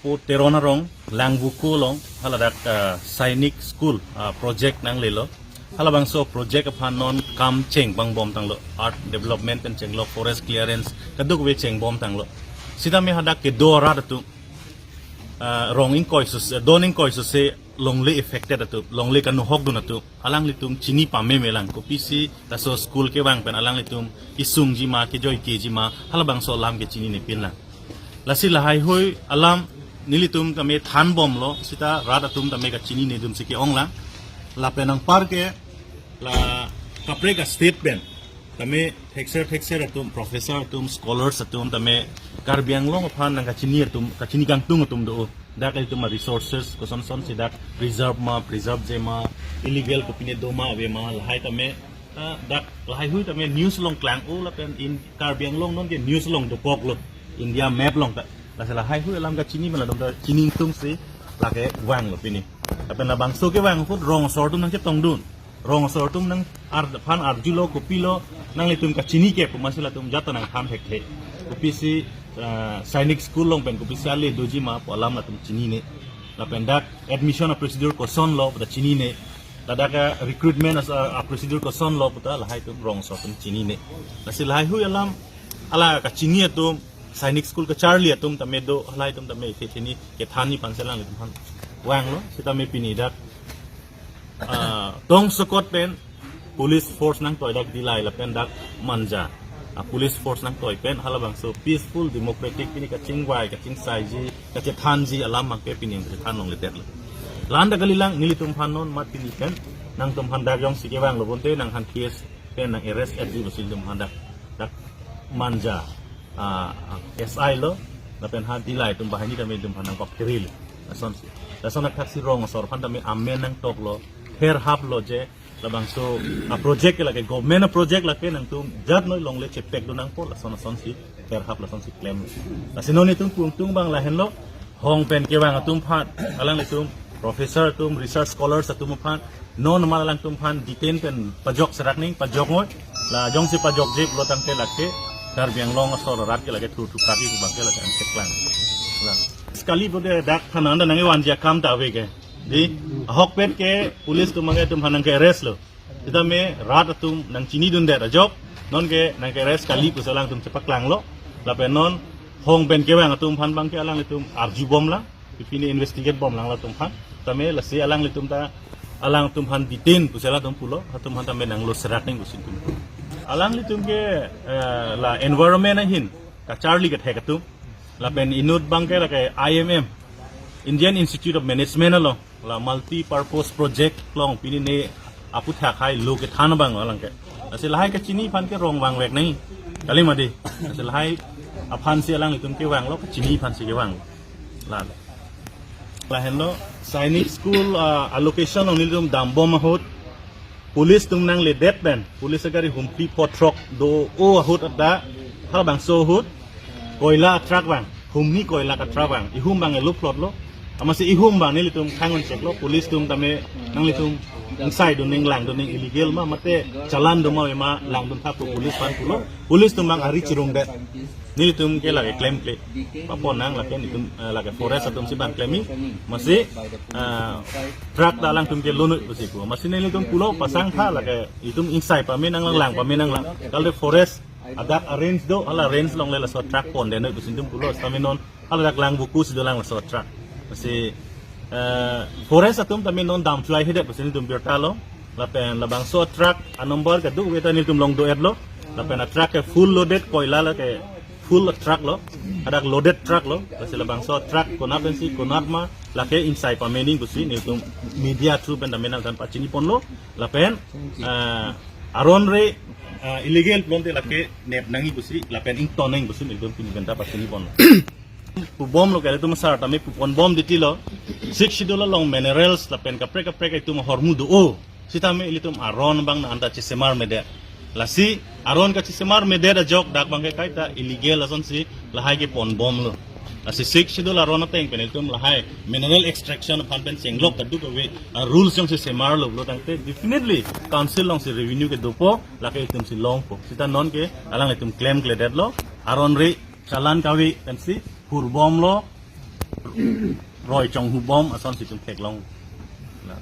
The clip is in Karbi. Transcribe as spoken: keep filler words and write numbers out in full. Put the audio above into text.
Po Teron arong Langvoku along haladak ah, Sainik School ah, project nanglelo. Halabangso project aphan non kam cheng bang bom tanglo. Art development pen chenglo, forest clearance kadokave cheng bom tanglo. Sitame hadak kedo arat atum ah, rong ingkoi sose, don ingkoi sose longle affected atum, longle kanuhok dun atum, alanglitum chini pame melang, kopisi laso school kevang pen alanglitum isungji ma, kejoike ji ma, halabangso alam ke chinine pinlang. Lasi lahaihui alam nelitum tame than bomlo, sita rat atum tame kachinine dun si ke-onglang. Lapen anpar ke la kaprek a-state pen tame thekser thekser atum, professor atum, scholars atum tame Karbi Anglong aphan nangkachini atum, kachini kangtung atum do. Dak itum a-resources koson son si dak preserve ma, preserve-je ma, illegal kopine do ma ave ma, lahai tame ah, dak lahaihui tame news along klang-o lapen in Karbi Anglong non ke news along dokoklo, India map along ta. Lasi lahaihui alam kachini ma latum ta chini ingtung si lake vanglo pini. Lapen labangso kevang ahut rong asor atum nangchetong dun. Rong asor atum nang ar phan arjulo, kopilo, nanglitum kachini ke pu ma si latum jat ta nangthan thekthe. Kopisi ah, Sainik School along pen kopisi ale doji ma pu alam latum chinine. Lapen dak admission a-procedure kosonlo pu ta chinine. Ladak a-recruitment as a, a-procedure kosonlo pu ta lahai atum rong asor atum chinine. Lasi lahaihui alam hala kachini atum, Sainik School kacharli atum tame do, lahai atum tame ithe theni kethan ni pansel alanglitum aphan vanglo, sitame pini dak ah, Tongsokot pen police force nangtoi dak Dillai lapen dak Manja ah, police force nangtoi pen halabangso peaceful democratic pini kachingvai, kachingsaiji, kachethanji alam abangke pini kachethan longledetlo. La-an ta kalilang, nelitum aphan non mat pini pen nangtum aphan dak jongsi kevanglo bonte nangphan case pen nang-arrest-etji pusi nelitum aphan dak, dak Manja ah, ah, S I lo, lapen ha Dillai atum banghini tame nelitum aphan nangkok keril. Lasonsi. Lason athaksi rong asor aphan tame amen nangtoklo, pherhaplo je labangso a-project ke lake, government a-project lake, nangtum jat noi longle chepek dun nangpo, lason lasonsi pherhap, lasonsi klem. Lasi non itum pungtung abang lahenlo, hong pen kevang atum aphan, alanglitum professor atum, research scholars atum aphan non ma alangtum aphan detain pen pajok serak ning, pajok ngoi. La jongsi pajokje pulo tangte lake Karbi Anglong asor arat ke lake thurthukaki pu abangke lake angcheklang. La sekali bode dak thanan ta nangkevanji akam ta ave ke. Di, ahokpet ke police atum abangke itum aphan nangke-arrest lo. Sitame rat atum nangchinidundet ajok, non ke nangke-arrest kali pusi alangtum chepaklanglo. Lapen non hong pen kevang atum aphan abangke alanglitum arjubomlang, pipine investigate bomlang latum aphan. Tame lasi alanglitum ta, alangtum aphan detain pusi alangtum pulo, latum aphan tame nanglo serak ning pusi itum. Alanglitum ke eh, la environment ahin kacharli kethek atum. Lapen inut abangke lake I M M, Indian Institute of Management along, la multi purpose project along pini ne aputhak hai lo kethan abang alangke. Lasi lahai kachini aphan ke rong vangvek nangji. Kali mati. Lasi lahai aphansi alanglitum kevanglo, kachini aphansi kevang. La. Lahenlo, Sainik School ah, a-location along nelitum dambom ahut, police atum nangledet pen, police agari humphli pho throk do-o ahut ata, halabangso ahut koila a-truck vang, humni koila a-truck vang, ihum abang elo plot lo. Amatsi ihum abang nelitum khang-un cheklo, police atum tame nanglitum ingsai dun ning, lang dun ning, illegal ma mate challan do ma ave ma langdun thap pu police aphan pulo. Police atum abang ari chirungdet. Nelitum ke lake klemkle. Papo nang lake nelitum eh, lake forest atumsi abang klemji. Amatsi ah, truck ta alangtum ke lonoi pusi pu. Amatsi nelitum pulo pasang tha lake itum ingsai pame nanglang, lang pame nanglang. Kalite forest adak a-range do, hala range along le laso truck pondet noi pusi itum pulo, sitame non hala dak Langvoku si dolang laso truck. Amatsi eh, forest atum tame non damchulai hedet pusi nelitum birta lo. Lapen labangso truck a-number kadokave ta nelitum long do-etlo. Lapen a-truck ke full loaded koila lake full truck lo. Hadak loaded truck lo. Lasi labangso truck konat pensi konat ma lake ingsai pame ning pusi nelitum media through pen tame nangtum aphan pachiniponlo. Lapen eh, aron re eh, illegal pulote lake nep nangji pusi, lapen ington nangji pusi nelitum pini pen ta pachiniponlo. Pubomlo ke ilitum sar tame puponbom titilo. Sixth Schedule along minerals lapen kaprek kaprek itum ahormu do-o. Sitame ilitum aron abang nang anta chesemarmedet. Lasi aron kachesemarmedet ajok dak abangke kaita illegal asonsi lahai keponbomlo. Lasi Sixth Schedule aron ateng pen ilitum lahai mineral extraction aphan pen chenglok kadokave ah, rules jongsi semarlo pulo tangte definitely council alongsi revenue ke dopo, lake itumsi longpo. Sita non ke alanglitum klemkledetlo. Aron re challan kave pensi phurbomlo. roi chonghubom ason situm theklong. La